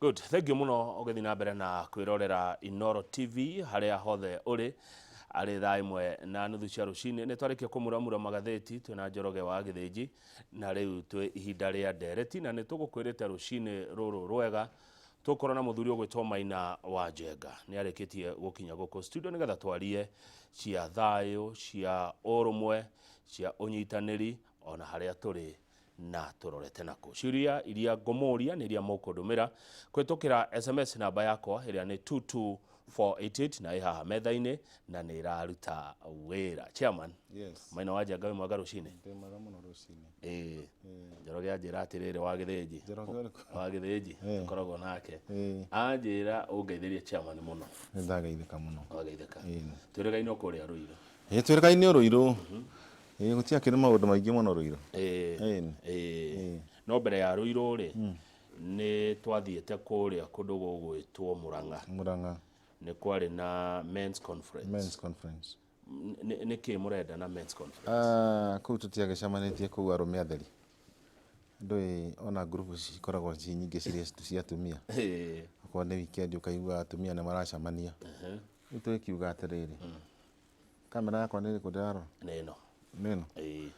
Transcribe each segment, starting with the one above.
Good, thank you muno ũgĩthiĩ na mbere na kwĩrorera Inoro TV harĩa hothe ũrĩ. Arĩ thaa 1:30 cia rũcinĩ nĩ twarĩkia kũmuramura magathĩti twĩna Njoroge wa Gĩthĩnji, na rĩu twĩ ihinda rĩa ndereti, na nĩ tũgũkwĩrĩte rũcinĩ rũrũ rwega tũkorwo na mũthuri ũgwĩtwo Maina wa Njenga. Nĩ arĩkĩtie gũkinya gũkũ studio nĩgetha twarie cia thayũ, cia ũrũmwe, cia ũnyitanĩri ona harĩa tũrĩ na tũrorete nakũ. Ciũria iria ngũmũria nĩ iria mũkũndũmĩra kũhĩtũkĩra SMS namba yakwa ĩrĩa nĩ 22488 na ĩ haha metha-inĩ na nĩ ĩraruta wĩra. Chairman. Yes. Maina wa Njenga, wĩ mwega rũcinĩ? Ndĩ mwega mũno rũcinĩ. Ĩĩ. Njoroge anjĩra atĩrĩrĩ, wa Gĩthĩnji. Njoroge ũrĩkũ? Wa Gĩthĩnji tũkoragwo nake. Anjĩra ũngeithĩrie chairman mũno. Nĩ ndageithĩka mũno. Wageithĩka. Twĩrĩgaine o kũrĩa Rũirũ. Ĩĩ, twĩrĩgaine o Rũirũ. Ĩĩ, gũtiakĩrĩ maũndũ maingĩ mũno Rũirũ. Ĩĩ. Ĩĩ. No mbere ya Rũirũ rĩ, nĩ twathiĩte kũrĩa kũndũ gũgwĩtwo Mũrang'a. Mũrang'a. Nĩ kwarĩ na men's conference. Men's conference. Nĩ kĩ mũrenda na men's conference? Ah, kũu tũtiagĩcemanĩtie kũu arũme atheri. Ndũĩ ona ngurubu cikoragwo ci nyingĩ cirĩ cia atumia. Okorwo nĩ weekend ũkaigua atumia nĩ maracemania. Rĩu tũgĩkiuga atĩrĩrĩ, kamera yakwa nĩ ĩrĩkũ ndĩrarora? Nĩ ĩno. Nĩ ĩno? Ĩĩ.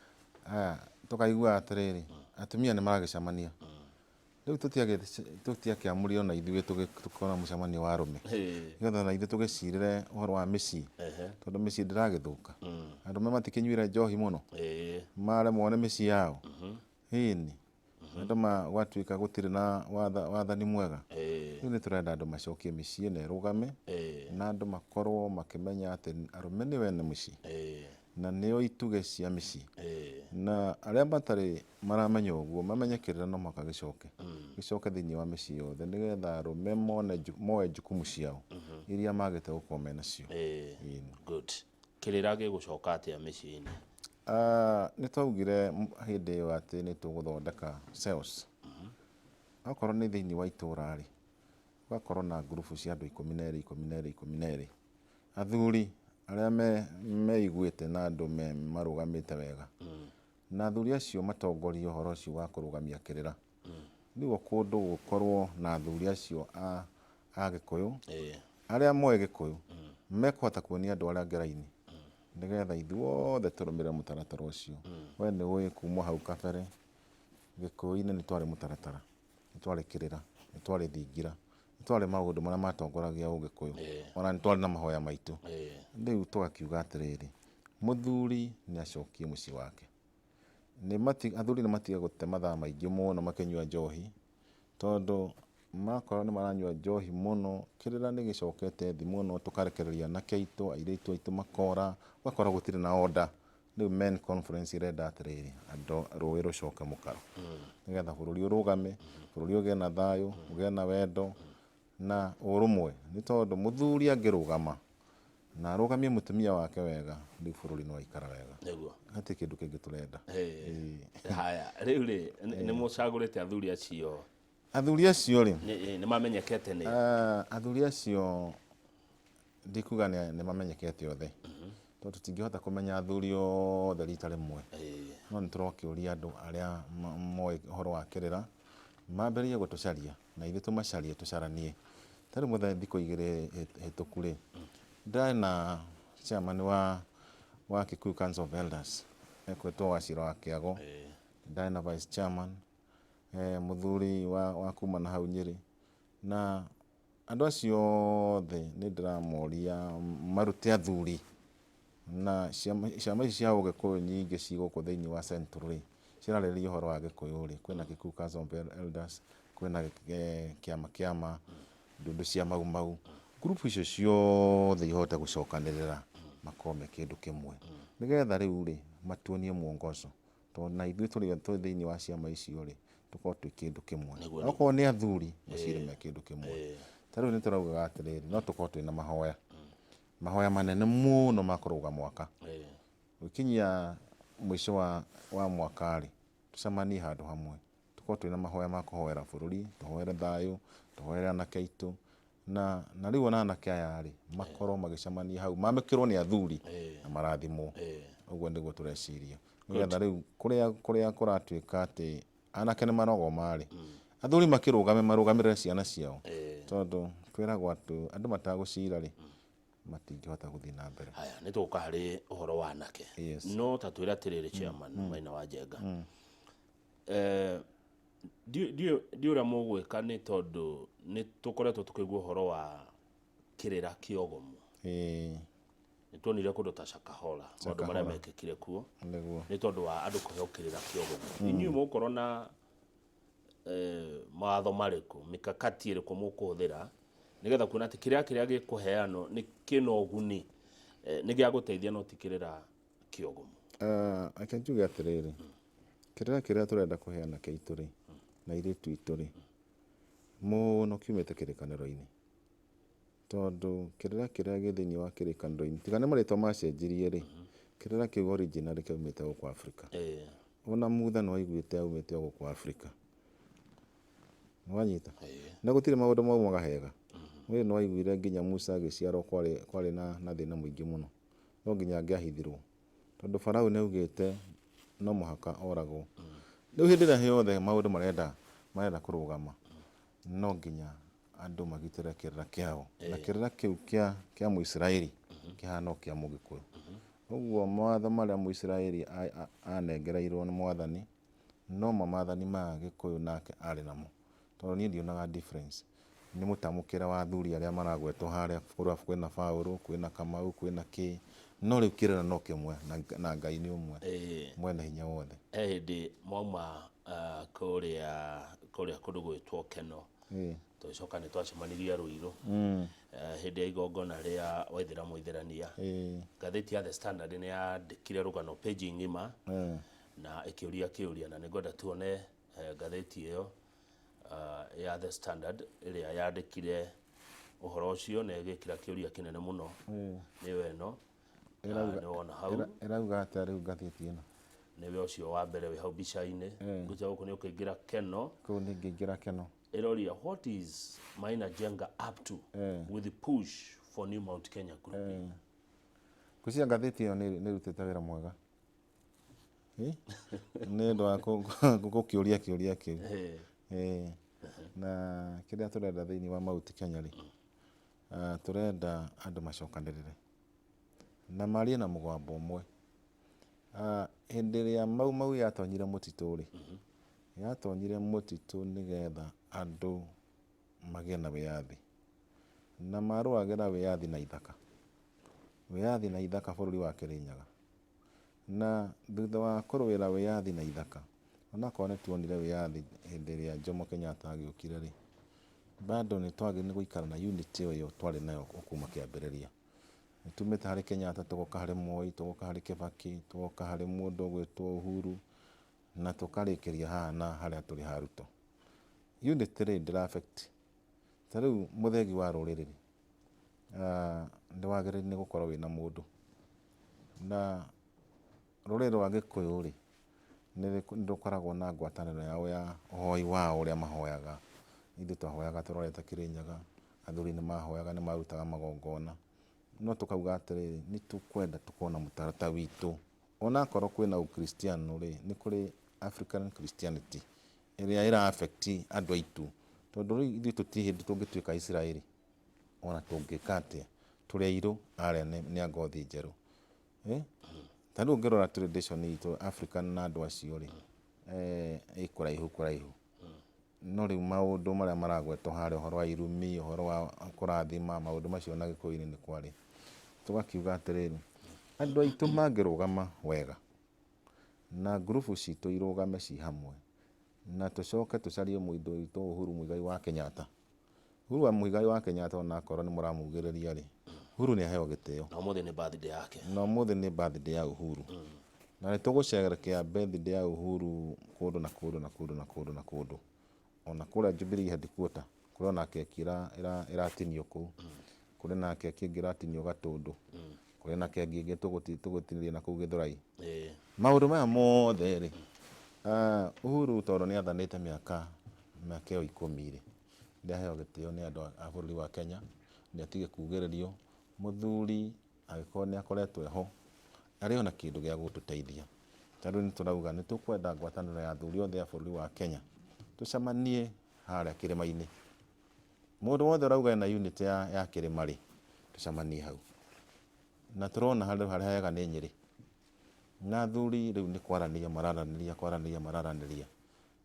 Aya, tũkaigua atĩrĩrĩ, atumia nĩ maragĩcemania. Rĩu tũtiakĩamũrire ona ithuĩ tũkorwo na mũcemanio wa arũme. Nĩgetha ona ithuĩ tũgĩcirĩre ũhoro wa mĩciĩ. Tondũ mĩciĩ ndĩragĩthũka. Arũme matikĩnyuire njohi mũno. Maremwo nĩ mĩciĩ yao. Ĩni. Andũ gwatuĩka gũtirĩ na wathani mwega. Rĩu nĩ tũrenda andũ macokie mĩciĩ na ĩrũgame. Na andũ makorwo makĩmenya atĩ arũme nĩo ene mũciĩ. Na nĩo itugĩ cia mĩciĩ. Na arĩa matarĩ maramenya ũguo, mamenye kĩrĩra no mũhaka gĩcoke. Gĩcoke thĩinĩ wa mĩciĩ yothe nĩgetha arũme mone moe jukumu ciao iria magĩte gũkorwo menacio. Good. Kĩrĩra gĩgũcoka atĩa mĩciĩ-inĩ? Nĩ twaugire hĩndĩ ĩyo atĩ nĩ tũgũthondeka cells. Okorwo nĩ thĩinĩ wa itũũra rĩ, gũgakorwo na ngurubu cia andũ 12, 12, 12. Athuri arĩa meiguĩte na andũ marũgamĩte wega. Na athuri acio matongorie ũhoro ũcio wa kũrũgamia kĩrĩra. Rĩu o kũndũ gũkorwo na athuri acio a Gĩkũyũ, arĩa moĩ Gĩkũyũ, mekũhota kuonia andũ arĩa angĩ raini, nĩgetha ithuothe tũrũmĩrĩre mũtaratara ũcio. We nĩ ũĩ kuma hau kabere, Gĩkũyũ-inĩ nĩ twarĩ mũtaratara, nĩ twarĩ kĩrĩra, nĩ twarĩ thingira, nĩ twarĩ maũndũ marĩa matongoragia ũgĩkũyũ, ona nĩ twarĩ na mahoya maitũ. Rĩu tũgakiuga atĩrĩrĩ, mũthuri nĩ acokie mũciĩ wake. Athuri nĩ matige gũte mathaa maingĩ mũno makĩnyua njohi, tondũ makorwo nĩ maranyua njohi mũno, kĩrĩra nĩ gĩcokete thĩ mũno, tũkarekereria anake aitũ, airĩtu aitũ makora, ũgakora gũtirĩ na order. Rĩu men conference ĩrenda atĩrĩrĩ, andũ rũĩ rũcoke mũkaro, nĩgetha bũrũri ũrũgame, bũrũri ũgĩe na thayũ, ũgĩe na wendo na ũrũmwe. Nĩ tondũ mũthuri angĩrũgama na arũgamie mũtumia wake wega, rĩu bũrũri nĩ waikara wega. Nĩguo. Hatirĩ kĩndũ kĩngĩ tũrenda. Haya, rĩu rĩ, nĩ mũcagũrĩte athuri acio? Athuri acio rĩ, Nĩ mamenyekete nĩ? Athuri acio ndikuga nĩ mamenyekete othe, tondũ tũtingĩhota kũmenya athuri othe rita rĩmwe. No nĩ tũrokĩũria andũ arĩa moĩ ũhoro wa kĩrĩra mambĩrĩrie gũtũcaria na ithuĩ tũmacarie, tũcaranie. Ta rĩu mũthenya thikũ 2 hĩtũku rĩ, ndĩrarĩ na chairman wa Kikuyu Council of Elders ekwĩtwo Wachira wa Kĩago, ndarĩ na vice chairman mũthuri wa kuma na hau Nyĩrĩ, na andũ acio othe nĩ ndĩramoria marute athuri na ciama ici cia ũgĩkũyũ nyingĩ ci gũkũ thĩinĩ wa Central rĩ, cirarĩrĩria ũhoro wa gĩkũyũ rĩ, kwĩna Kikuyu Council of Elders, kwĩna kĩama kĩama, ndundu cia Mau Mau, ngurubu icio ciothe ihote gũcokanĩrĩra makorwo me kĩndũ kĩmwe, nĩgetha rĩu rĩ matuonie mwongozo, tondũ na ithuĩ tũrĩ twĩ thĩinĩ wa ciama icio rĩ, tũkorwo twĩ kĩndũ kĩmwe. Okorwo nĩ athuri macire me kĩndũ kĩmwe. Ta rĩu nĩ tũraugaga atĩrĩrĩ, no tũkorwo twĩna mahoya, mahoya manene mũno ma kũrũga mwaka. Gũkinyia mũico wa mwaka rĩ, tũcemanie handũ hamwe, tũkorwo twĩna mahoya ma kũhoera bũrũri, tũhoere thayũ, tũhoere anake aitũ, na rĩu ona anake aya rĩ, makorwo magĩcemania hau, mamũkĩrwo nĩ athuri na marathimwo. Ũguo nĩguo tũreciria. Nĩgetha rĩu kũrĩa kũrĩa kũratuĩka atĩ anake nĩ marogoma rĩ, Athuri makĩrũgame marũgamĩrĩre ciana ciao, tondũ kwĩragwo atĩ andũ matagũcira rĩ, matingĩhota gũthiĩ na mbere. Haya, nĩ tũgũka harĩ ũhoro wa anake. Yes. No ta twĩre atĩrĩrĩ, chairman Maina wa Njenga, ndiũ ũrĩa mũgwĩka, nĩ tondũ nĩ tũkoretwo tũkĩigua ũhoro wa kĩrĩra kĩogomu. Nĩ tuonire kũndũ ta Shakahola maũndũ marĩa mekĩkire kuo nĩ tondũ wa andũ kũheo kĩrĩra kĩogomu. Inyuĩ mũgũkorwo na mawatho marĩkũ, mikakati ĩrĩkũ mũkũhũthĩra nĩgetha kuona atĩ kĩrĩa kĩrĩa gĩkũheanwo nĩ kĩna ũguni, nĩ gĩa gũteithia no ti kĩrĩra kĩogomu? Reke njuge atĩrĩrĩ, kĩrĩra kĩrĩa tũrenda kũhe anake aitũ rĩ na airĩtu aitũ rĩ, mũno kiumĩte kĩrĩkanĩro-inĩ, tondũ kĩrĩra kĩrĩa gĩ thĩinĩ wa kĩrĩkanĩro-inĩ, tiga nĩ marĩtwa macenjirie rĩ, kĩrĩra kĩu originally kĩaumĩte gũkũ Afrika. Ona Mutha nĩ waiguĩte aumĩte o gũkũ Afrika. Nĩwanyita? Na gũtirĩ maũndũ maumaga hega. We nĩ waiguire nginya Musa agĩciarwo kwarĩ na thĩna mũingĩ mũno, no nginya angĩahithirwo, tondũ Farao nĩ augĩte no mũhaka oragwo. Rĩu hĩndĩ ĩrĩa yothe maũndũ marenda kũrũgama, no nginya andũ magitĩre kĩrĩra kĩao, na kĩrĩra kĩu kĩa Mũisiraeli kĩhana o kĩa Mũgĩkũyũ. Ũguo mawatho marĩa Mũisiraeli anengereirwo nĩ Mwathani no mo maathani ma Gĩkũyũ nake arĩ namo, tondũ niĩ ndionaga difference. Nĩ mũtamũkĩre wa athuri arĩa maragwetwo harĩa, kwĩna Paũlũ, kwĩna Kamau, kwĩna kĩ, no rĩu kĩrĩra no kĩmwe na Ngai nĩ ũmwe mwene hinya wothe. He hĩndĩ mwauma kũrĩa kũndũ gwĩtwo Keno, tũgĩcoka nĩ twacemanirie Ruiru hĩndĩ ya igongona rĩa Waithĩramu Ithĩrania. Ngathĩti ya The Standard nĩ yandĩkire rũgano page ng'ima na ĩkĩũria kĩũria, na nĩngwenda tuone ngathĩti ĩyo ya The Standard ĩrĩa yandĩkire ũhoro ũcio na ĩgĩkĩra kĩũria kĩnene mũno. Nĩyo ĩno. Nĩ wona hau? Ĩrauga atĩa rĩu ngathĩti ĩno? Nĩwe ũcio wa mbere wĩ hau mbica-inĩ. Ngwĩciria gũkũ nĩ ũkũingĩra Keno. Kũu nĩ ngĩingĩra Keno. Ĩroria, "What is Maina Njenga up to with the push for new Mount Kenya grouping?" Ngwĩciria ngathĩti ĩyo nĩ ĩrutĩte wĩra mwega nĩ ũndũ wa gũkĩũria kĩũria kĩu. Na kĩrĩa tũrenda thĩinĩ wa Mount Kenya rĩ, tũrenda andũ macokanĩrĩre na marie na mũgambo ũmwe. Hĩndĩ ĩrĩa Mau Mau yatonyire mũtitũ rĩ, yatonyire mũtitũ nĩgetha andũ magĩe na wĩyathi, na marũagĩra wĩyathi na ithaka, wĩyathi na ithaka bũrũri wa Kĩrĩnyaga. Na thutha wa kũrũĩra wĩyathi na ithaka, onakorwo nĩ tuonire wĩyathi hĩndĩ ĩrĩa Jomo Kenyatta agĩũkire rĩ, bado nĩ twagĩrĩirwo nĩ gũikara na unity ĩyo twarĩ nayo kuma kĩambĩrĩria. Nĩ tumĩte harĩ Kenyatta, tũgoka harĩ Moi, tũgoka harĩ Kibaki, tũgoka harĩ mũndũ ũgwĩtwo Uhuru, na tũkarĩkĩria haha na harĩa tũrĩ ha Ruto. Unity rĩ, ndĩra affect. Ta rĩu mũthegi wa rũrĩrĩ rĩ, nĩ wagĩrĩirwo nĩ gũkorwo wĩna mũndũ. Na rũrĩrĩ rwa Gĩkũyũ rĩ, nĩ rũkoragwo na ngwatanĩro yao ya ũhoi wao ũrĩa mahoyaga. Ithuĩ twahoyaga tũrorete Kĩrĩnyaga, athuri nĩ mahoyaga, nĩ marutaga magongona. No tũkauga atĩrĩrĩ, nĩ tũkwenda tũkorwo na mũtaratara witũ. Onakorwo kwĩna ũkristiano rĩ, nĩ kũrĩ African Christianity ĩrĩa ĩra affect andũ aitũ, tondũ rĩu ithuĩ tũtirĩ hĩndĩ tũngĩtuĩka Isiraeli, ona tũngĩka atĩa. Tũrĩ airũ, arĩa nĩ a ngothi njerũ. Ta rĩu ũngĩrora tradition itũ African na andũ acio rĩ, ĩ kũraihu kũraihu. No rĩu maũndũ marĩa maragwetwo harĩa, ũhoro wa irumi, ũhoro wa kũrathima, maũndũ macio na Gĩkũyũ-inĩ nĩ kwarĩ. Tũgakiuga atĩrĩrĩ, andũ aitũ mangĩrũgama wega na ngurubu citũ irũgame ci hamwe, na tũcoke tũcarie mũndũ witũ Uhuru Muigai wa Kenyatta. Uhuru wa Muigai wa Kenyatta, onakorwo nĩ mũramugĩrĩria rĩ, Uhuru nĩ aheo gĩtĩo. Na ũmũthĩ nĩ birthday yake. Na ũmũthĩ nĩ birthday ya Uhuru, na nĩ tũgũcerekea birthday ya Uhuru kũndũ na kũndũ na kũndũ na kũndũ na kũndũ, ona kũrĩa Jubilee headquarter kũrĩ ona keki ĩratinio kũu, kũrĩ na keki ĩngĩ ĩratinio Gatũndũ, kũrĩ na keki ĩngĩ tũgũtinĩria na kũu Gĩthũrai. Maũndũ maya mothe rĩ, Uhuru tondũ nĩ athanĩte mĩaka ĩyo 10 rĩ, nĩ aheo gĩtĩo nĩ andũ a bũrũri wa Kenya, nĩ atige kugĩrĩrio. Mũthuri angĩkorwo nĩ akoretwo eho, arĩ ona kĩndũ gĩa gũtũteithia. Tondũ nĩ tũrauga nĩ tũkwenda ngwatanĩro ya athuri othe a bũrũri wa Kenya, tũcemanie. Harĩa kĩrĩma-inĩ. Mũndũ wothe ũrauga ena unity ya kĩrĩma rĩ, tũcemanie hau. Na tũrona handũ harĩa hega nĩ Nyĩrĩ. Na athuri rĩu nĩ kwaranĩria mararanĩria, kwaranĩria mararanĩria.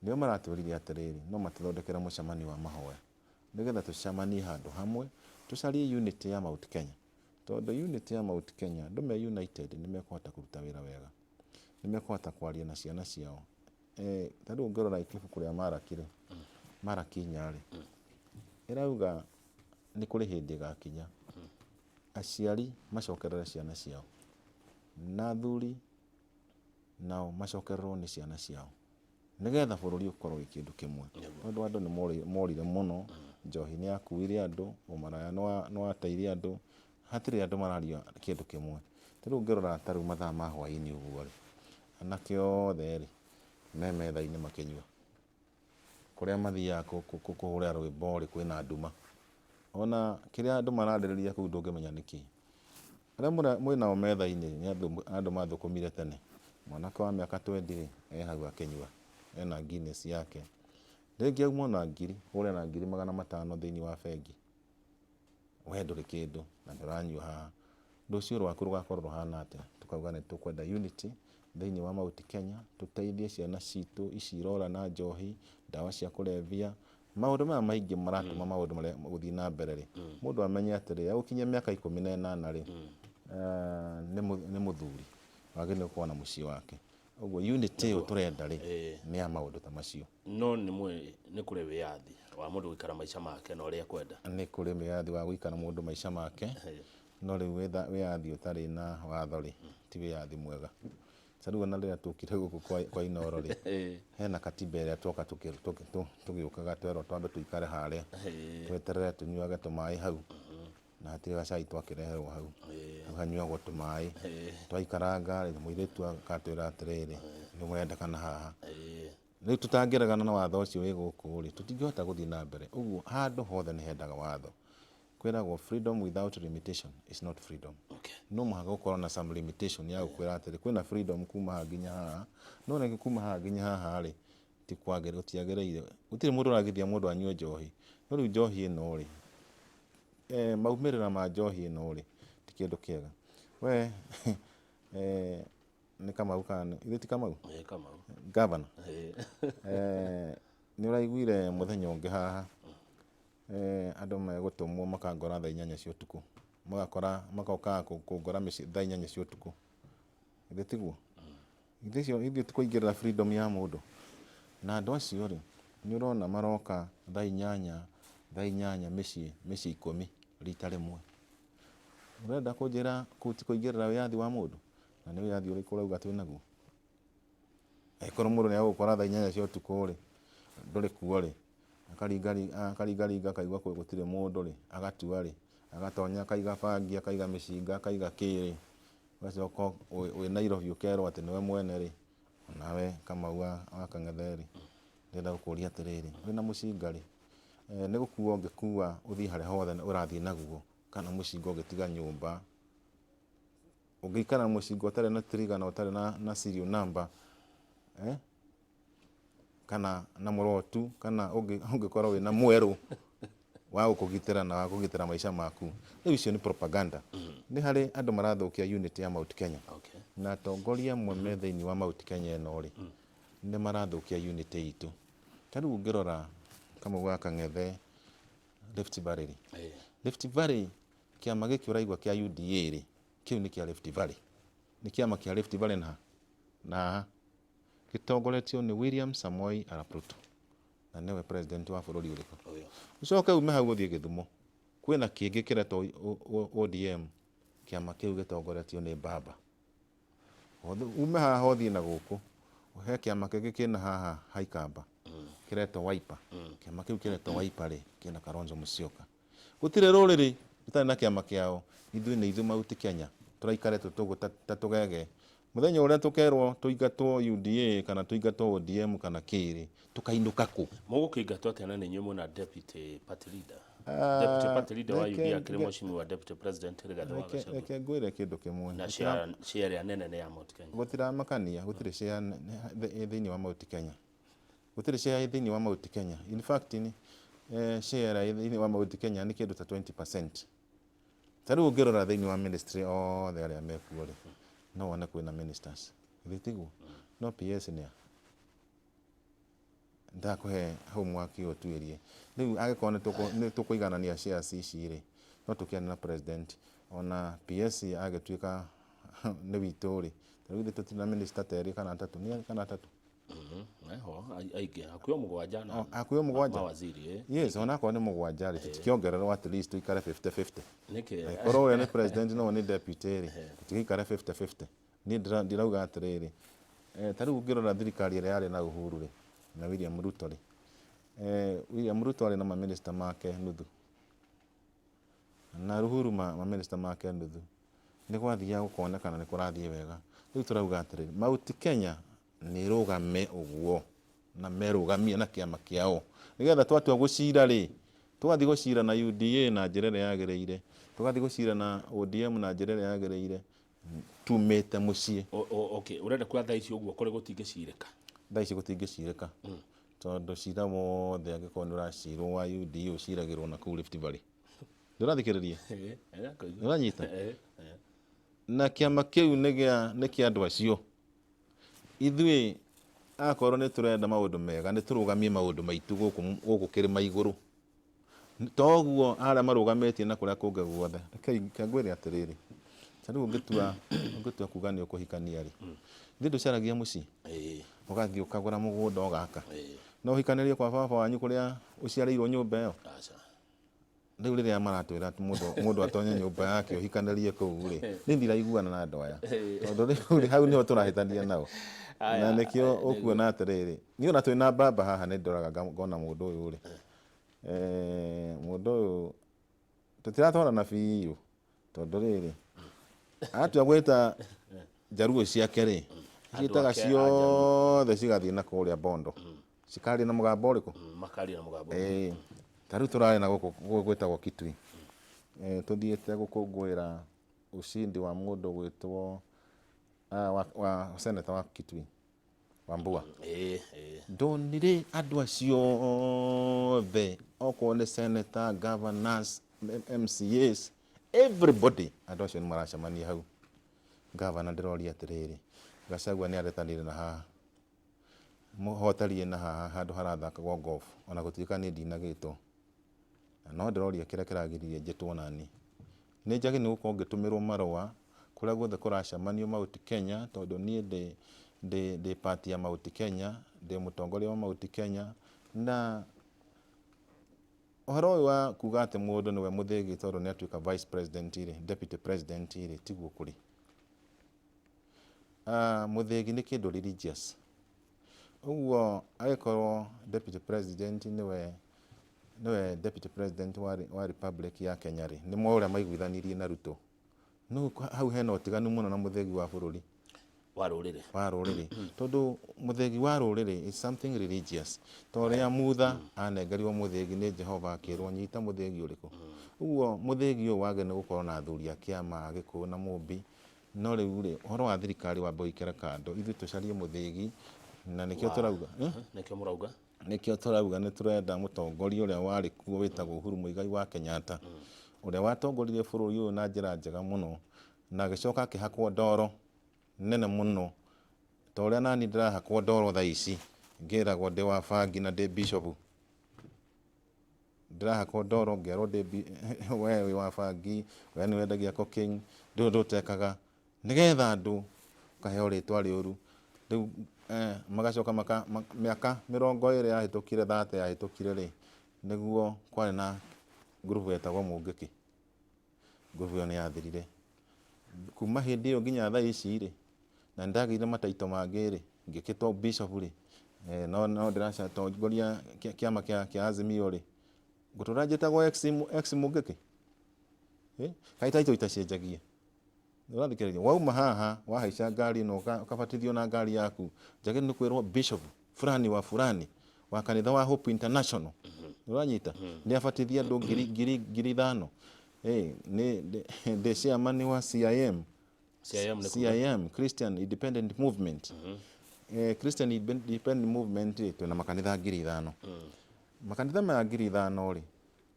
Nĩo maratwĩrire atĩrĩrĩ, no matũthondekere mũcemanio wa mahoya. Nĩgetha tũcemanie handũ hamwe, tũcarie unity ya Mount Kenya. Tondũ unity ya Mount Kenya, andũ me united nĩ mekũhota kũruta wĩra wega. Nĩ mekũhota kwaria na ciana ciao. Ta rĩu ũngĩrora ibuku rĩa Maraki rĩ, Maraki 4 rĩ, ĩrauga nĩ kũrĩ hĩndĩ ĩgakinya aciari macokerere ciana ciao na athuri nao macokererwo nĩ ciana ciao, nĩgetha bũrũri ũkorwo wĩ kĩndũ kĩmwe, tondũ andũ nĩ morire mũno. Njohi nĩ yakuire andũ, ũmaraya nĩ wateire andũ, hatirĩ andũ mararia kĩndũ kĩmwe. Ta rĩu ũngĩrora ta rĩu mathaa ma hwaĩ-inĩ ũguo rĩ, anake othe rĩ me metha-inĩ makĩnyua. Kũrĩa mathiaga kũhũrĩra rwĩmbo rĩ, kwĩna nduma. Ona kĩrĩa andũ mararĩrĩria kũu ndũngĩmenya nĩkĩ. Arĩa mwĩnao metha-inĩ nĩ andũ mathũkũmire tene. Mwanake wa mĩaka 20 rĩ, e hau akĩnyua, ena Guinness yake. Rĩngĩ auma ona ngiri, ũrĩa na 500,000 thĩinĩ wa bengi. We ndũrĩ kĩndũ na ndũranyua haha. Rũciũ rwaku rũgakorwo rũhana atĩa? Tũkauga nĩ tũkwenda unity thĩinĩ wa Mount Kenya, tũteithie ciana citũ ici irora na njohi, ndawa cia kũrebia, maũndũ maya maingĩ maratũma maũndũ marĩa gũthiĩ na mbere rĩ, mũndũ amenye atĩrĩ, agũkinyia mĩaka 18 rĩ, nĩ mũthuri wagĩrĩirwo gũkorwo na mũciĩ wake. Ũguo unity ĩyo tũrenda rĩ, nĩ ya maũndũ ta macio. No nĩ mwe nĩ kũrĩ wĩyathi wa mũndũ gũikara maica make na ũrĩa ekwenda. Nĩ kũrĩ wĩyathi wa gũikara mũndũ maica make, no rĩu wĩyathi ũtarĩ na watho rĩ, ti wĩyathi mwega. Ta rĩu ona rĩrĩa tũkire gũkũ kwa Inooro rĩ, hena katiba ĩrĩa twoka tũgĩũkaga twerwo twambe tũikare harĩa, tweterere tũnyuage tũmaĩ hau, na hatirĩ gacai twakĩreherwo hau. Hau hanyuagwo tũmaĩ. Twaikaranga rĩ, mũirĩtu agatwĩra atĩrĩrĩ, nĩ mũrendekana haha. Rĩu tũtangĩregana na watho ũcio wĩ gũkũ rĩ, tũtingĩhota gũthiĩ na mbere. Ũguo handũ hothe nĩ hendaga watho. Kwĩragwo freedom without limitation is not freedom. No mũhaka gũkorwo na some limitation ya gũkwĩra atĩrĩ, kwĩna freedom kuma haha nginya haha, no rĩngĩ kuma haha nginya haha rĩ, ti kwagĩrĩire, gũtiagĩrĩire. Gũtirĩ mũndũ ũragithia mũndũ anyue njohi. No rĩu njohi ĩno rĩ, maumĩrĩra ma njohi ĩno rĩ, ti kĩndũ kĩega. We nĩ Kamau kana ithe ti Kamau? Ĩĩ, Kamau. Governor. Nĩ ũraiguire mũthenya ũngĩ haha, andũ megũtũmwo makangora thaa 8 cia ũtukũ. Magakora magokaga kũngora mĩciĩ thaa 8 cia ũtukũ. Githĩ tiguo? Githĩ icio ithuĩ ti kũingĩrĩra freedom ya mũndũ? Na andũ acio rĩ, nĩ ũrona maroka thaa 8, thaa 8 mĩciĩ, mĩciĩ 10 rita rĩmwe. Ũrenda kũnjĩra kũu ti kũingĩrĩra wĩyathi wa mũndũ? Na nĩ wĩyathi ũrĩkũ ũrauga twĩnaguo? Angĩkorwo mũndũ nĩ egũgũkora thaa 8 cia ũtukũ rĩ, ndũrĩ kuo rĩ, akaringaringa akaigua gũtirĩ mũndũ rĩ, agatua rĩ, agatonya akaiga bangi, akaiga mĩcinga, akaiga kĩ rĩ, ũgacoka wĩ Nairobi ũkerwo atĩ nĩwe mwene rĩ, nawe Kamau wa Kang'ethe rĩ, ndĩrenda gũkũria atĩrĩrĩ, wĩna mũcinga rĩ, nĩ gũkua ũngĩkua ũthiĩ harĩa hothe ũrathiĩ naguo, kana mũcinga ũngĩtiga nyũmba, ũngĩikara na mũcinga ũtarĩ na trigger na ũtarĩ na serial number, kana na mũrotu, kana ũngĩkorwo wĩna mwerũ wa gũkũgitĩra na wa kũgitĩra maica maku. Rĩu icio nĩ propaganda. Nĩ harĩ andũ marathũkia unity ya Mount Kenya. Na atongoria amwe me thĩinĩ wa Mount Kenya ĩno rĩ, nĩ marathũkia unity itũ. Ta rĩu ũngĩrora Kamau wa Kang'ethe, Rift Valley rĩ, Rift Valley kĩama gĩkĩ ũraigua kĩa UDA rĩ, kĩu nĩ kĩa Rift Valley. Nĩ kĩama kĩa Rift Valley na haha gĩtongoretio nĩ William Samoei Arap Ruto, na nĩwe president wa bũrũri ũrĩkũ. Ũcoke ume hau ũthiĩ Gĩthumo, kwĩna kĩngĩ kĩretwo ODM, kĩama kĩu gĩtongoretio nĩ Baba. Ume haha ũthiĩ na gũkũ, he kĩama kĩngĩ kĩna haha Haikamba kĩretwo Wiper. Kĩama kĩu kĩretwo Wiper rĩ, kĩna Kalonzo Musyoka. Gũtirĩ rũrĩrĩ rũtarĩ na kĩama kĩao. Ithuĩ nĩ ithuĩ Mount Kenya tũraikarĩte tũguo ta tũgege. Mũthenya ũrĩa tũkerwo tũingatwo UDA kana tũingatwo ODM kana kĩrĩ, tũkainũka kũ? Mũgũkĩingatwo atĩa na nĩ inyuĩ mwĩna deputy party leader? Deputy party leader wa UDA akĩrĩ mheshimiwa deputy president Rigathĩ wa Gachagua. Reke ngwĩre kĩndũ kĩmwe. Na share ĩrĩa nene nĩ ya Mount Kenya. Gũtiramakania, gũtirĩ share thĩinĩ wa Mount Kenya. Gũtirĩ share thĩinĩ wa Mount Kenya. In fact nĩ share ĩrĩa ĩ thĩinĩ wa Mount Kenya nĩ kĩndũ ta 20%. Ta rĩu ũngĩrora thĩinĩ wa ministry othe arĩa mekuo rĩ, no wone kwĩna ministers. Githĩ tiguo? No PS nĩ a? Ndakũhe hau mwaki ũyũ ũtuĩrie. Rĩu angĩkorwo nĩ tũkũiganania shares ici rĩ, no tũkĩarie na president ona PS agĩtuĩka nĩ witũ rĩ, ta rĩu ithuĩ tũtirĩ na minister ta erĩ kana atatũ, nĩ erĩ kana atatũ? Meho aingĩ hakuhĩ o mũgwanja na Hakuhĩ o mũgwanja? Mawaziri eh. Yes, ona akorwo nĩ mũgwanja rĩ, tũtikĩongererwo at least tũikare 50-50. Nĩkĩ? Angĩkorwo ũrĩa nĩ president na ũyũ nĩ deputy rĩ, tũtigĩikare 50-50. Niĩ ndirauga atĩrĩrĩ, ta rĩu ũngĩrora thirikari ĩrĩa yarĩ na Uhuru rĩ, na William Ruto rĩ, William Ruto arĩ na mamĩnĩsta make nuthu, na Uhuru mamĩnĩsta make nuthu. Nĩ gwathiaga gũkonekana nĩ kũrathiĩ wega. Rĩu tũrauga atĩrĩrĩ, Mount Kenya nĩ ĩrũgame ũguo na merũgamie na kĩama kĩao, nĩgetha twatua gũcira rĩ, tũgathiĩ gũcira na UDA na njĩra ĩrĩa yagĩrĩire, tũgathiĩ gũcira na ODM na njĩra ĩrĩa yagĩrĩire, tumĩte mũciĩ. Okay, ũrenda kuga thaa ici ũguo kũrĩ gũtingĩcirĩka? Thaa ici gũtingĩcirĩka, tondũ cira wothe angĩkorwo nĩ ũracirwo wa UDA ũciragĩrwo na kũu Rift Valley. Ndũrathikĩrĩria? Nĩũranyita? Na kĩama kĩu nĩ kĩa andũ acio. Ithuĩ akorwo nĩ tũrenda maũndũ mega nĩ tũrũgamie maũndũ maitũ gũkũ kĩrĩma igũrũ. Toguo arĩa marũgamĩtie na kũrĩa kũngĩ guothe. Rekei ngwĩre atĩrĩrĩ, ta rĩu ũngĩtua kuga nĩ ũkũhikania rĩ, githĩ ndũcaragia mũciĩ? Ũgathiĩ ũkagũra mũgũnda ũgaka. No ũhikanĩrie kwa baba wanyu kũrĩa ũciarĩirwo nyũmba ĩyo? Rĩu rĩrĩa maratwĩra atĩ mũndũ atonye nyũmba yake ũhikanĩrie kũu rĩ, niĩ ndiraiguana na andũ aya. Tondũ rĩu hau nĩho tũrahĩtania nao. Na nĩkĩo ũkuona atĩrĩrĩ, niĩ ona twĩna baba haha nĩ ndoraga ngona mũndũ ũyũ rĩ, mũndũ ũyũ tũtiratwarana biũ tondũ rĩrĩ, atua gwĩta njaruo ciake rĩ, ciĩtaga ciothe cigathiĩ na kũrĩa Bondo. Cikaria na mũgambo ũrĩkũ? Makaria na mũgambo. Ĩĩ. Ta rĩu tũrarĩ na gũkũ gwĩtagwo Kitui. Tũthiĩte gũkũngũĩra ushindi wa mũndũ gwĩtwo wa senator wa Kitui Wambua. Ndonire andũ acio othe okorwo nĩ senator, governors, MCAs, everybody andũ acio nĩ maracemania hau. Governor ndĩroria atĩrĩrĩ, Gachagua nĩ aretanire na haha hoteli ĩna haha handũ harathakagwo golf ona gũtuĩka niĩ ndinagĩtwo. Na no ndĩroria kĩrĩa kĩragiririe njĩtwo nani. Nĩ njagĩrĩirwo nĩ gũkorwo ngĩtũmĩrwo marũa kũrĩa guothe kũracemanio Mount Kenya tondũ niĩ ndĩ part ya Mount Kenya, ndĩ mũtongoria wa Mount Kenya na ũhoro ũyũ wa kuga atĩ mũndũ nĩwe mũthĩgi tondũ nĩ atuĩka vice president rĩ, deputy president rĩ, tiguo kũrĩ. Mũthĩgi nĩ kĩndũ religious. Ũguo angĩkorwo deputy president nĩwe deputy president wa Republic ya Kenya rĩ, nĩ ũrĩa maiguithanirie na Ruto. No hau hena ũtiganu mũno na mũthĩgi wa bũrũri. Wa rũrĩrĩ. Wa rũrĩrĩ. Tondũ mũthĩgi wa rũrĩrĩ is something religious. Ta ũrĩa Mutha anengerirwo mũthĩgi nĩ Jehova akĩrwo nyita mũthĩgi ũrĩkũ. Ũguo mũthĩgi ũyũ wagĩrĩirwo nĩ gũkorwo na athuri a kĩama, a Gĩkũyũ na Mũmbi. No rĩu rĩ, ũhoro wa thirikari wambe ũikare kando, ithuĩ tũcarie mũthĩgi na nĩkĩo tũrauga. Nĩkĩo mũrauga? Nĩkĩo tũrauga nĩ tũrenda mũtongoria ũrĩa warĩ kuo wĩtagwo Uhuru Muigai wa Kenyatta, ũrĩa watongoririe bũrũri ũyũ na njĩra njega mũno na agĩcoka akĩhakwo ndoro nene mũno ta ũrĩa nani ndĩrahakwo ndoro thaa ici ngĩragwo ndĩ wa bangi na ndĩ bishop. Ndĩrahakwo ndoro ngerwo ndĩ we wĩ wa bangi, we nĩ wendagia cocaine, ndũrĩ ũndũ ũtekaga, nĩgetha andũ ũkaheo rĩtwa rĩũru. Rĩu magacoka mĩaka 20 yahĩtũkire, 30 yahĩtũkire rĩ, nĩguo kwarĩ na ngurubu yetagwo Mũngĩkĩ. Ngurubu ĩyo nĩ yathirire. Kuma hĩndĩ ĩyo nginya thaa ici rĩ, na nĩ ndagĩire mataito mangĩ rĩ, ngĩkĩtwo bishop rĩ, no ndĩratongoria kĩama kĩa Azimio rĩ, ngũtũra njĩtagwo ex Mũngĩkĩ? Kaĩ taito itacenjagia? Ũrathikĩrĩria? Wauma haha, wahaica ngari ĩno ũkabatithio na ngari yaku, njagĩrĩirwo nĩ kwĩrwo bishop fulani wa fulani wa kanitha wa Hope International. Ũranyita? Nĩ abatithia andũ 5,000. Nĩ ndĩ chairman wa CIM. CIM nĩ kuga? CIM, Christian Independent Movement. Christian Independent Movement rĩ, twĩna makanitha 5,000. Makanitha maya 5,000 rĩ,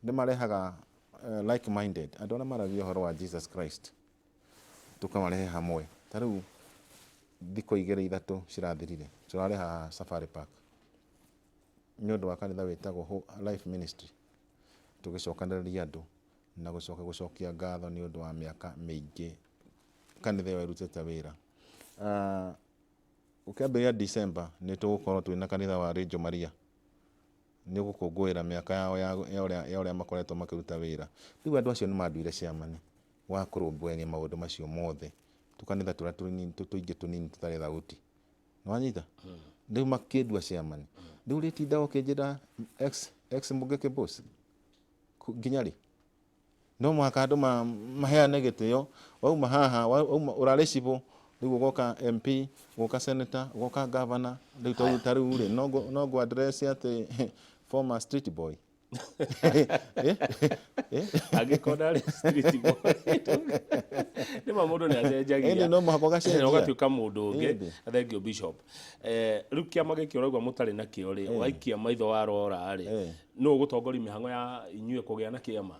nĩ marehaga like minded andũ arĩa maragia ũhoro wa Jesus Christ, tũkamarehe hamwe. Ta rĩu thikũ igĩrĩ ithatũ cirathirire, tũrarĩ haha Safari Park nĩ ũndũ wa kanitha wĩtagwo Life Ministry, tũgĩcokanĩrĩria andũ na gũcoka gũcokia ngatho nĩ ũndũ wa mĩaka mĩingĩ kanitha ĩyo ĩrutĩte wĩra. Ũkĩambĩrĩria December nĩ tũgũkorwo twĩna kanitha wa Reggio Maria, nĩ ũgũkũngũĩra mĩaka yao ya ũrĩa makoretwo makĩruta wĩra. Rĩu andũ acio nĩ manduire chairman wa kũrũmbũyania maũndũ macio mothe, tũkanitha tũrĩa tũingĩ tũnini tũtarĩ thauti. Nĩwanyita? Rĩu makĩndua chairman. Rĩu rĩtinda ũkĩnjĩra ex Mungiki boss nginya rĩ? No mũhaka andũ maheane gĩtĩo. Wauma haha, wauma ũrarĩ cibũ, rĩu ũgoka MP, ũgoka senator, ũgoka governor. Rĩu ta rĩu rĩ, no ngũ address atĩ former street boy. Angĩkorwo ndarĩ street boy, nĩ ma mũndũ nĩ acenjagia. Ĩndĩ no mũhaka ũgacenjia. Ũgatuĩka mũndũ ũngĩ. Thank you Bishop. Rĩu kĩama gĩkĩ ũraigua mũtarĩ nakĩo rĩ, waikia maitho warora rĩ, nũ ũgũtongoria mĩhang'o ya inyuĩ kũgĩa na kĩama?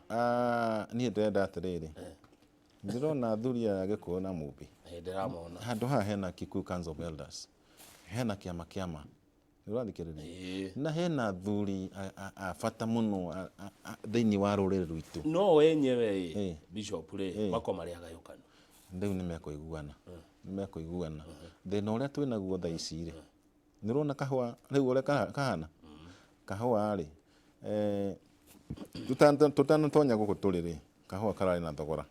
Niĩ ndĩrenda atĩrĩrĩ, ndĩrona athuri aya Gĩkũyũ na Mũmbi. Ndĩramona. Handũ haha hena Kikuyu Council of Elders, hena kĩama kĩama. Ũrathikĩrĩria? Na hena athuri a bata mũno thĩinĩ wa rũrĩrĩ rwitũ. No wenyewe Bishop rĩ, mako marĩ agayũkanu. Rĩu nĩ mekũiguana. Nĩ mekũiguana. Thĩna ũrĩa twĩnaguo thaa ici rĩ, nĩ ũrona kahũa rĩu ũrĩa kahana? Kahũa rĩ, tũtanatonya gũkũ tũrĩ rĩ, kahũa kararĩ na thogora.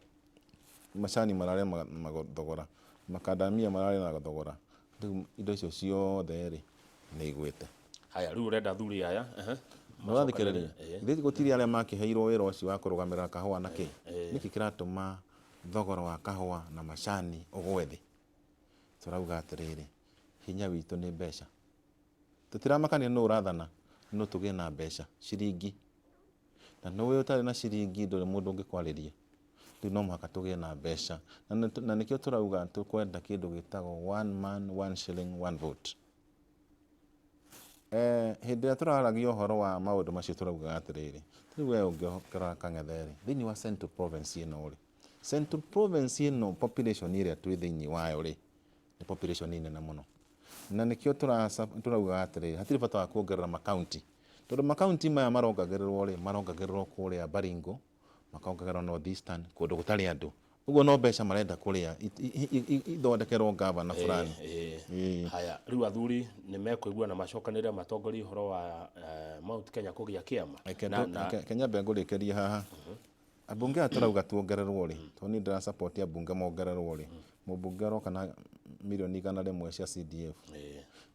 Macani mararĩ na thogora. Makandamia mararĩ na thogora. Rĩu indo icio ciothe rĩ, nĩ igwĩte. Haya, rĩu ũrenda athuri aya. Ũrathikĩrĩria? Ithuĩ gũtirĩ arĩa makĩheirwo wĩra ũcio wa kũrũgamĩrĩra kahũa na kĩ. Nĩkĩ kĩratũma thogora wa kahũa na macani ũgwe thĩ? Tũrauga atĩrĩrĩ, hinya witũ nĩ mbeca. Tũtiramakania nũ ũrathana, no tũgĩe na mbeca, ciringi. Na nĩũĩ ũtarĩ na ciringi ndũrĩ mũndũ ũngĩkwarĩria. Rĩu no mũhaka tũgĩe na mbeca. Na nĩkĩo tũrauga tũkwenda kĩndũ gĩtagwo one man, one shilling, one vote. Hĩndĩ ĩrĩa tũraragia ũhoro wa maũndũ macio tũraugaga atĩrĩrĩ, rĩu we ũngĩrora Kang'ethe rĩ, thĩinĩ wa Central Province ĩno rĩ, Central Province ĩno population ĩrĩa twĩ thĩinĩ wayo rĩ, nĩ population nene mũno. Na nĩkĩo tũraugaga atĩrĩrĩ, hatirĩ bata wa kuongerera makaunti. Tondũ makaunti maya marongagĩrĩrwo rĩ, marongagĩrĩrwo kũrĩa Baringo, makongererwo North Eastern, kũndũ gũtarĩ andũ. Ũguo no mbeca marenda kũrĩa ithondekerwo gavana fulani. Haya, rĩu athuri nĩ mekũiguana macokanĩrĩre matongorie ũhoro wa Mount Kenya kũgĩa kĩama. Reke nyambe ngũrĩkĩrie haha. Ambunge aya tũrauga tuongererwo rĩ, tondũ niĩ ndĩra support ambunge mongererwo rĩ, mũmbunge aroka na mirioni 100 cia CDF.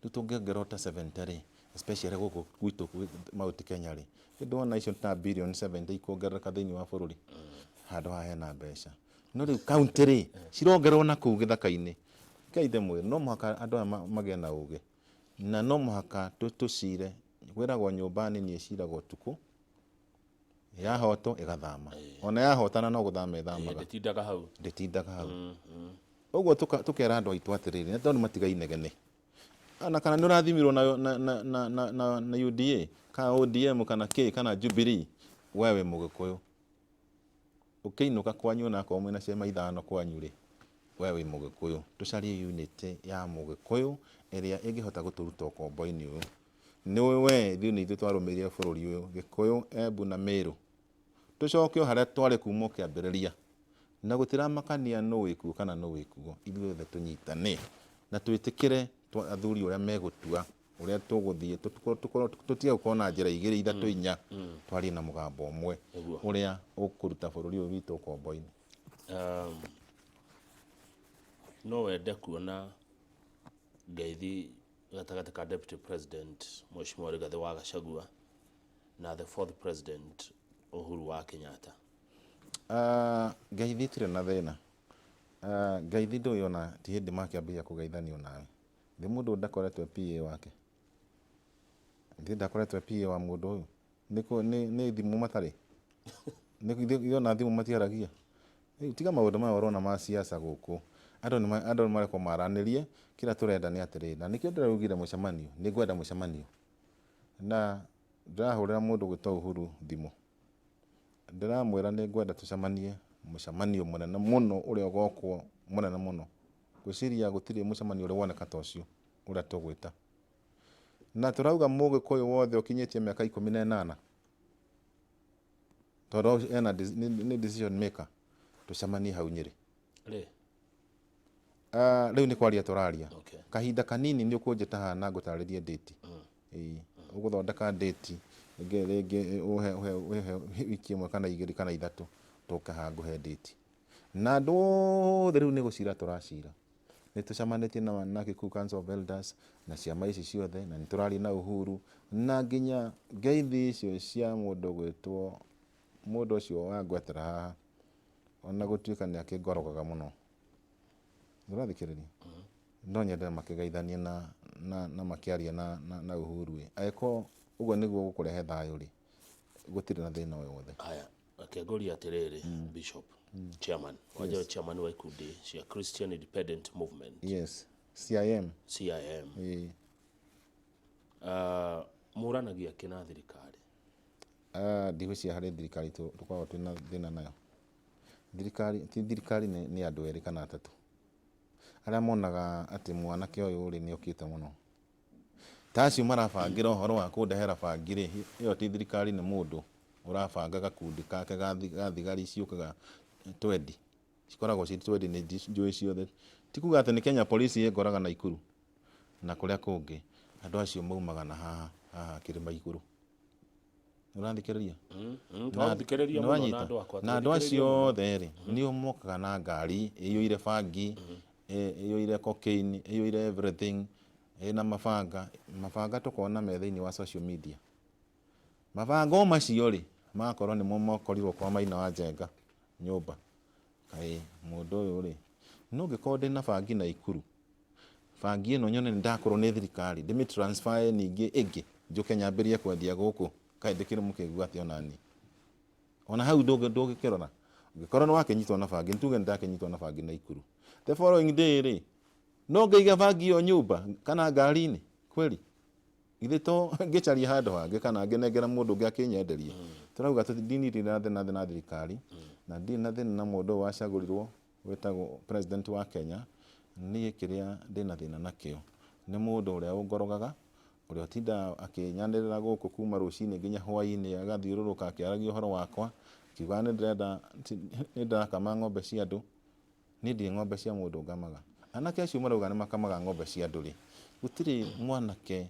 Rĩu tũngĩongererwo ta 70 rĩ, especially gũkũ gwitũ Mount Kenya rĩ, ndĩrona icio ta bilioni 70 ikuongerereka thĩinĩ wa bũrũri. Handũ haha hena mbeca. No rĩu county rĩ, cirongererwo na kũu gĩthaka-inĩ. Ngai ndĩmwĩre, no mũhaka andũ aya magĩe na ũgĩ. Na no mũhaka tũcire, kwĩragwo nyũmba nini ĩciragwo ũtukũ, yahotwo ĩgathama. Ona yahotana no gũthama ĩthamaga. Ndĩtindaga hau. Ndĩtindaga hau. Ũguo tũkera andũ aitũ atĩrĩrĩ, nĩ tondũ matigainegene. Na kana nĩ ũrathimirwo na UDA, kana ODM, kana K, kana Jubilee, we wĩ Mũgĩkũyũ. Ũkĩinũka kwanyu onakorwo mwĩna ciama ithano kwanyu rĩ, we wĩ Mũgĩkũyũ. Tũcarie unity ya Mũgĩkũyũ ĩrĩa ĩngĩhota gũtũruta ũkombo-inĩ ũyũ. Nĩ we ithuĩ nĩ ithuĩ twarũmĩrĩire bũrũri ũyũ, Gĩkũyũ, Embu na Meru. Tũcoke o harĩa twarĩ kuma o kĩambĩrĩria. Na gũtiramakania nũ wĩkuo kana nũ wĩkuo, ithuĩ othe tũnyitane na twĩtĩkĩre athuri ũrĩa megũtua, ũrĩa tũgũthiĩ, tũtige gũkorwo na njĩra igĩrĩ, ithatũ, inya, twarie na mũgambo ũmwe ũrĩa ũkũruta bũrũri ũyũ witũ ũkombo-inĩ. No wende kuona ngeithi gatagatĩ ka Deputy President Mheshimiwa Rigathĩ wa Gachagua na the fourth President Uhuru wa Kenyatta? Ngeithi itirĩ na thĩna. Ngeithi ndũĩ ona ti hĩndĩ makĩambĩrĩria kũgeithanio nawe. Thĩ mũndũ ũyũ ndakoretwo e PA wake. Thĩ ndakoretwo e PA wa mũndũ ũyũ. Nĩ thimũ matarĩ. Nĩ ona thimũ matiaragia. Rĩu tiga maũndũ maya ũrona ma siasa gũkũ. Andũ nĩ andũ nĩ marekwo maranĩrie, kĩrĩa tũrenda nĩ atĩrĩrĩ, na nĩkĩo ndĩraugire mũcemanio, nĩ ngwenda mũcemanio. Na ndĩrahũrĩra mũndũ ũgwĩtwo Uhuru thimũ, ndĩramwĩra nĩ ngwenda tũcemanie mũcemanio mũnene mũno ũrĩa ũgokwo mũnene mũno. Ngwĩciria gũtirĩ mũcemanio ũrĩ woneka ta ũcio ũrĩa tũgwĩta. Na tũrauga mũgĩkũyũ wothe ũkinyĩtie mĩaka 18, tondũ ena nĩ decision maker, tũcemanie hau Nyĩrĩ. Rĩ? Rĩu nĩ kwaria tũraria. Kahinda kanini nĩ ũkũnjĩta haha na ngũtarĩrie date. Ĩĩ, ũgũthondeka date rĩngĩ rĩngĩ ũhe ũhe ũhe wiki ĩmwe kana igĩrĩ kana ithatũ, tũke haha ngũhe date. Na andũ othe rĩu nĩ gũcira tũracira. Nĩ tũcemanĩtie na Kikuyu Council of Elders na ciama ici ciothe, na nĩ tũraria na Uhuru, na nginya ngeithi icio cia mũndũ ũgwĩtwo mũndũ ũcio wangwetera haha, ona gũtuĩka nĩ akĩngorogaga mũno. Nĩũrathikĩrĩria? No nyende makĩgeithanie na makĩaria na Uhuru ĩ. Angĩkorwo ũguo nĩguo gũkũrehe thayũ rĩ, gũtirĩ na thĩna o wothe. Haya, reke ngũrie atĩrĩrĩ, Bishop, chairman, wanja chairman wa ikundi cia Christian Independent Movement. Yes, CIM. CIM. Ĩĩ. Mũranagia kĩ na thirikari? Ndigwĩciria harĩ thirikari tũkoragwo twĩna thĩna nayo. Thirikari, ti thirikari nĩ andũ erĩ kana atatũ. Arĩa monaga atĩ mwanake ũyũ rĩ nĩ okĩte mũno. Ta acio marabangĩra ũhoro wa kũndehera bangi rĩ, ĩyo ti thirikari, nĩ mũndũ ũrabanga gakundi kake ga thigari ciũkaga twendi. Cikoragwo ciĩ twendi, nĩ njũĩ ciothe. Ti kuga atĩ nĩ Kenya Police ĩngoraga Naikuru na kũrĩa kũngĩ. Andũ acio maumaga na haha haha kĩrĩma igũrũ. Ũrathikĩrĩria? Tũrathikĩrĩria mũno na andũ akwa. Na andũ acio othe rĩ, nĩo mokaga na ngari ĩiyũire bangi, ĩiyũire cocaine, ĩiyũire everything, ĩna mabanga. Mabanga tũkona me thĩinĩ wa social media. Mabanga o macio rĩ, magakorwo nĩmo makorirwo kwa Maina wa Njenga nyũmba. Kaĩ mũndũ ũyũ rĩ, no ngĩkorwo ndĩna bangi Naikuru, bangi ĩno nyone nĩ ndakorwo nĩ thirikari, ndĩmĩ transfer ningĩ ĩngĩ, njũke nyambĩrĩrie kwendia gũkũ, kaĩ ndĩkĩrĩ mũkĩgu atĩa onani. Ona hau ndũngĩkĩrora. Ũngĩkorwo nĩ wakĩnyitwo na bangi, nĩ tuge nĩ ndakĩnyitwo na bangi Naikuru. The following day rĩ, no ngĩige bangi ĩyo nyũmba kana ngari-inĩ kweli? Githĩ to ngĩcaria handũ hangĩ kana ngĩnengera mũndũ ũngĩ akĩnyenderie. Tũrauga ndini na thĩna na thirikari, na ndirĩ na thĩna na mũndũ ũyũ wacagũrirwo wĩtagwo president wa Kenya. Niĩ kĩrĩa ndĩna thĩna nakĩo nĩ mũndũ ũrĩa ũngorogaga, ũrĩa ũtindaga akĩnyanĩrĩra gũkũ kuma rũcinĩ nginya hwainĩ, agathiũrũrũka akĩaragia ũhoro wakwa, akiugaga nĩ ndĩrenda, nĩ ndĩrakama ng'ombe cia andũ. Niĩ ndirĩ ng'ombe cia mũndũ ngamaga. Anake acio marauga nĩ makamaga ng'ombe cia andũ rĩ, gũtirĩ mwanake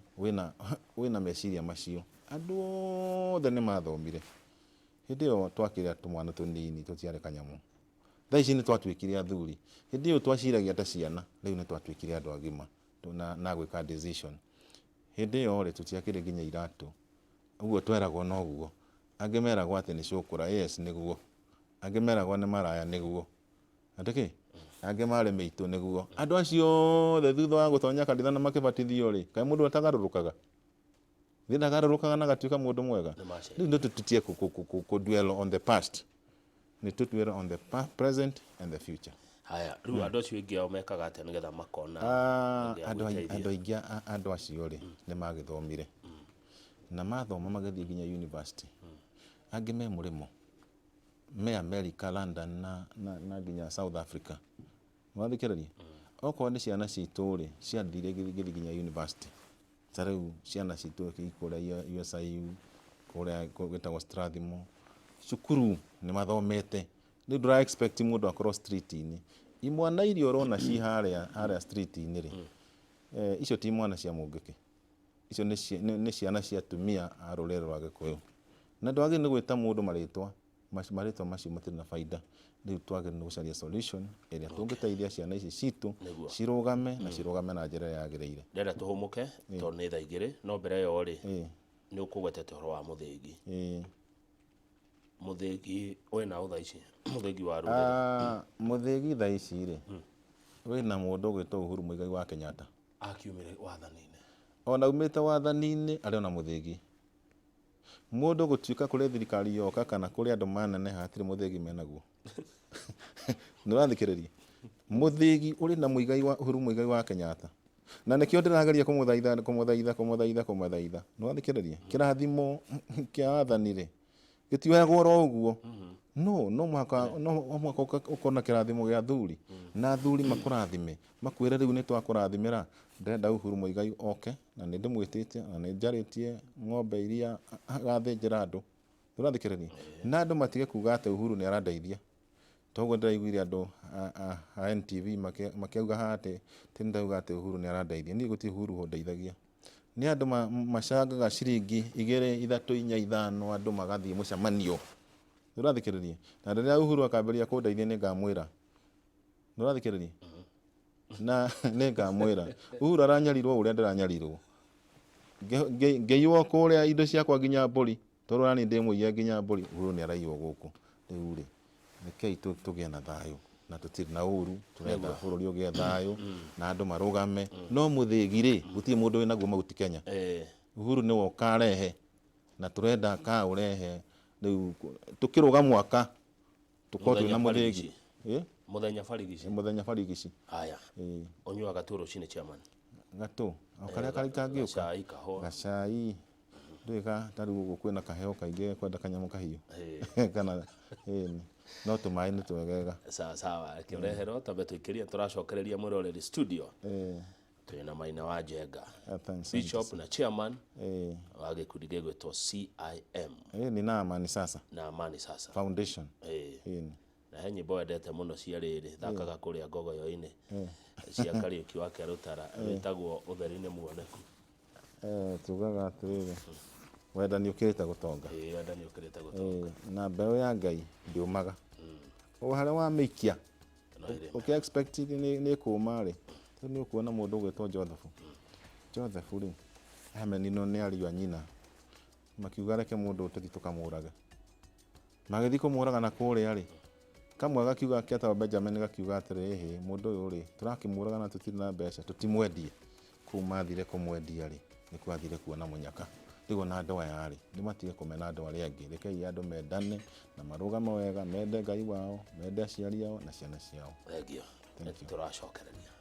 wĩna meciria macio. Andũ othe nĩ mathomire. Hĩndĩ ĩyo twakĩrĩ tũmwana tũnini, tũtiarĩ kanyamũ. Thaa ici nĩ twatuĩkire athuri. Hĩndĩ ĩyo twaciragia ta ciana, rĩu nĩ twatuĩkire andũ agima na gwĩka decision. Hĩndĩ ĩyo rĩ, tũtiakĩrĩ nginya iratũ. Ũguo tweragwo noguo. Angĩ meragwo atĩ nĩ cũkũra, yes nĩguo. Angĩ meragwo nĩ maraya, nĩguo. Atĩ kĩ? Angĩ marĩ mĩitũ, nĩguo. Andũ acio othe thutha wa gũtonya kanitha na makĩbatithio rĩ, kaĩ mũndũ atagarũrũkaga? Githĩ ndagarũrũkaga na agatuĩka mũndũ mwega? Rĩu nĩ tũtitie kũ dwell on the past. Nĩ tũ dwell on the present and the future. Haya, rĩu andũ acio aingĩ ao mekaga atĩa nĩgetha makona andũ aingĩ andũ acio rĩ, nĩ magĩthomire. Na mathoma magĩthiĩ nginya university. Angĩ me mũrĩmo, me America, London na nginya South Africa. Wathikĩrĩria? Okorwo nĩ ciana citũ rĩ, ciathire gĩthiĩ nginya university. Ta rĩu ciana citũ kũrĩa USIU, kũrĩa gwĩtagwo Strathmore, cukuru nĩ mathomete. Rĩu ndũra expect mũndũ akorwo street-inĩ. Imwana iria ũrona ci harĩa street-inĩ rĩ, icio ti imwana cia mũngĩkĩ. Icio nĩ ciana cia atumia a rũrĩrĩ rwa Gĩkũyũ. Na ndwagĩrĩirwo nĩ gwĩta mũndũ marĩtwa, marĩtwa macio matirĩ na baida. Rĩu twagĩrĩirwo nĩ gũcaria solution ĩrĩa tũngĩteithia ciana ici citũ cirũgame na cirũgame na njĩra ĩrĩa yagĩrĩire. Ndĩrenda tũhũmũke tondũ nĩ thaa 2, no mbere ĩyo rĩ, nĩ ũkũgwetete ũhoro wa mũthĩgi. Mũthĩgi wĩna ũ thaa ici? Mũthĩgi wa rũrĩrĩ. Mũthĩgi thaa ici rĩ, wĩna mũndũ ũgwĩtwo Uhuru Muigai wa Kenyatta. Akiumire wathani-inĩ. Ona aumĩte wathani-inĩ arĩ ona mũthĩgi. Mũndũ gũtuĩka kũrĩ thirikari yoka kana kũrĩ andũ maneneha hatirĩ mũthĩgi menaguo. Nĩ ũrathikĩrĩria? Mũthĩgi ũrĩ na Muigai wa Uhuru Muigai wa Kenyatta, na nĩkĩo ndĩrageria kũmũthaitha, kũmũthaitha, kũmũthaitha, kũmũthaitha. Nĩwathikĩrĩria kĩrathimo kĩa wathani rĩ, gĩtioyagwo oro ũguo. No mũhaka, no mũhaka ũkorwo na kĩrathimo gĩa athuri, na athuri makũrathime, makwĩre rĩu nĩ twakũrathimĩra. Ndĩrenda Uhuru Muigai oke, na nĩ ndĩmwĩtĩte, na nĩ njarĩtie ng'ombe iria agathĩnjĩra andũ. Nĩũrathikĩrĩria? Na andũ matige kuga atĩ Uhuru nĩ arandeithia. Toguo ndĩraiguire andũ a NTV makĩuga haha atĩ ndauga atĩ Uhuru nĩ arandeithia. Niĩ gũtirĩ Uhuru ũndeithagia. Nĩ andũ macangaga ciringi 2, 3, 4, 5, andũ magathiĩ mũcemanio. Nĩũrathikĩrĩria? Na rĩrĩa Uhuru akambĩrĩria kũndeithia nĩ ngamwĩra. Nĩũrathikĩrĩria? Na nĩ ngamwĩra. Uhuru aranyarirwo ũrĩa ndĩranyarirwo. Ngĩiywo kũrĩa indo ciakwa nginya mbũri, tondũ nani ndĩmũiye nginya mbũri, Uhuru nĩ araiywo gũkũ. Rĩu rĩ, rekei tũgĩe na thayũ, na tũtirĩ na ũru, tũrenda bũrũri ũgĩe thayũ, na andũ marũgame. No mũthĩgi rĩ, gũtirĩ mũndũ wĩnaguo Mount Kenya. Uhuru nĩwe ũkarehe, na tũrenda akaũrehe. Rĩu tũkĩrũga mwaka, tũkorwo twĩna mũthĩgi. Mũthenya barigici. Mũthenya barigici. Haya. Ũnyuaga gatũ rũcinĩ, chairman? Gatũ o karĩa karĩ kangĩũka. Gacai, kahũa. Gacai. Ndũĩ ta rĩu ũguo kwĩna kaheo kaingĩ kwenda kanyamũ kahiũ. Kana ĩni. No tũmaĩ nĩ twegega. Sawa sawa, reke ũreherwo twambe tũikĩrie, tũracokereria mwĩroreri studio. Twĩna Maina wa Njenga, Bishop na chairman wa gĩkundi gĩgwĩtwo CIM. Ni na Amani Sasa. Na Amani Sasa Foundation. Na he nyĩmbo wendete mũno cia rĩrĩ, thakaga kũrĩa ngogoyo-inĩ cia Kariũki wa Kĩarũtara, rwĩtagwo Ũtheri nĩ Muoneku. Tugaga atĩrĩrĩ, wendani ũkĩrĩte gũtonga. Wendani ũkĩrĩte gũtonga. Na mbeũ ya Ngai ndĩũmaga. O harĩa wamĩikia, ũkĩ expect nĩ kũma rĩ, rĩu nĩ ũkuona mũndũ ũgwĩtwo Joseph. Joseph rĩ, ameninwo nĩ ariũ a nyina, makiuga reke mũndũ ũyũ tũthiĩ tũkamũrage. Magĩthiĩ kũmũraga na kũrĩa rĩ, kamwe gakiuga ketagwo Benjamin gakiuga atĩrĩ, ĩhĩ, mũndũ ũyũ rĩ, tũrakĩmũraga na tũtirĩ na mbeca, tũtimwendie. Kũu mathire kũmwendia rĩ, nĩkuo athire kuona mũnyaka. Rĩu ona andũ aya rĩ, nĩ matige kũmena andũ arĩa angĩ. Rekei andũ mendane na marũgame wega, mende Ngai wao, mende aciari ao na ciana ciao. Thengiũ. Nĩ tũracokereria.